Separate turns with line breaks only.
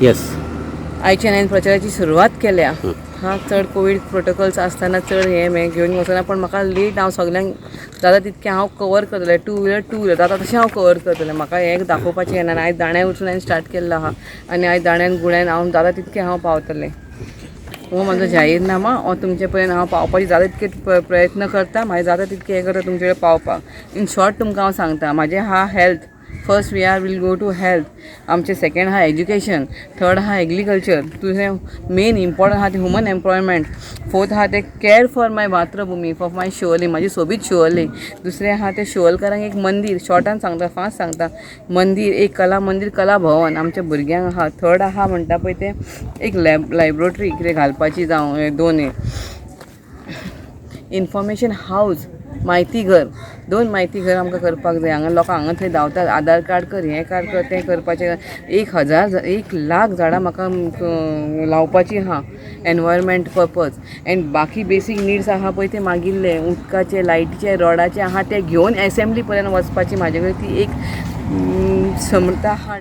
येस.
आयच्यान हांवें प्रचाराची सुरवात केल्या. हा, चड कोवीड प्रोटोकॉल्स आसतना चड हें हें घेवन वचना, पण म्हाका लेट हांव सगल्यांक जाता तितकें हांव कवर करतलें. टू व्हिलर, टू व्हिलर जाता तशें हांव कवर करतलें. म्हाका हें दाखोवपाचें येना. आयज दाण्यार वचून हांवें स्टार्ट केल्लो आहा आनी आयज दाण्यान गुण्यान हांव जाता तितकें हांव पावतलें. हो म्हजो जाहीरनामा. हो तुमचे पर्यंत हांव पावपाची जाता तितके प्रयत्न करता. मागीर जाता तितकें हें करता तुमचे कडेन पावपाक. इन शॉर्ट तुमकां हांव सांगता, म्हाजें आहा health first, we are will go to health. आमचें सेकेंड आहा एज्युकेशन, थर्ड आहा एग्रीकल्चर, तुजें मेन इम्पॉर्टंट आहा तें ह्युमन एम्प्लॉयमेंट, फोर्थ आहा तें कॅर फॉर my मातृभुमी, फॉर my Siolim, म्हाजी सोबीत शिवोली. दुसरें आहा तें शिवोलकारांक एक मंदीर. शॉर्टान सांगता, फास्ट सांगता, मंदीर एक कला मंदीर, कला भवन आमच्या भुरग्यांक आहा. थर्ड आहा म्हणटा पळय तें एक लॅब लायब्रोटरी कितें घालपाची, जावं हें दोन हें इन्फॉर्मेशन हावज, म्हायती घर, दोन म्हायती घर आमकां करपाक जाय. हांगा लोकां हांगा थंय धांवतात, आधार कार्ड कर, हें कार्ड कर, तें करपाचें. 1000, 1 लाख झाडां म्हाका लावपाची आहा एनवायरमेंट पर्पज. एंड बाकी बेसीक निड्स आहा पळय ते मागिल्ले, उदकाचे, लायटीचे, रोडाचे आहा, ते घेवन एसेंब्ली पर्यंत वचपाची म्हाजे कडेन ती एक क्षमता आहा.